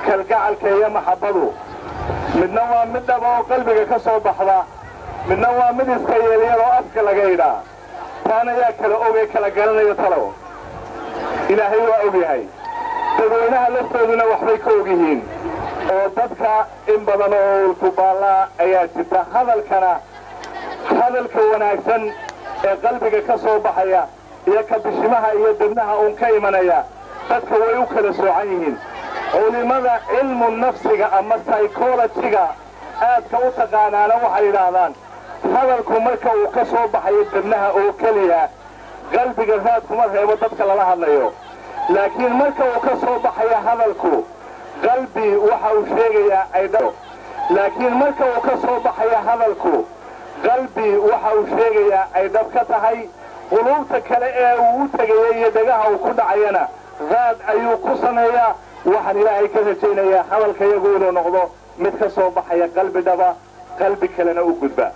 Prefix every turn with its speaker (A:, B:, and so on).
A: Kalgacalka iyo maxabbadu midna waa mid dhaba oo qalbiga ka soo baxda, midna waa mid iska yeelyar oo afka laga yidhaa. Taan ayaa kala ogee kala garanayo talow? Ilaahay waa og yahay, dadweynaha laftooduna waxbay ka og yihiin, oo dadka in badan oo ulkubaallaa ayaa jirta. Hadalkana, hadalka wanaagsan ee qalbiga ka soo baxaya iyo ka bishimaha iyo debnaha uun ka imanaya, dadka way u kala soocan yihiin. Culimmada cilmu nafsiga ama psychology-ga aadka u taqaanaana waxay yidhaahdaan, hadalku marka uu ka soo baxayo debnaha oo keliya, qalbiga raad kuma reebo dadka lala hadlayo, laakiin marka uu ka soo baxayo hadalku qalbi, waxa uu sheegayaa ay, laakiin marka uu ka soo baxayo hadalku qalbi, waxa uu sheegayaa ay dhab ka tahay. Quluubta kale ee uu u tegaya iyo dhegaha uu ku dhacayana raad ayuu ku sameeyaa. Waxaan Ilaahay ka rajaynayaa hadalka iyagu inuu noqdo mid ka soo baxaya qalbi dhaba, qalbi kalena u gudba.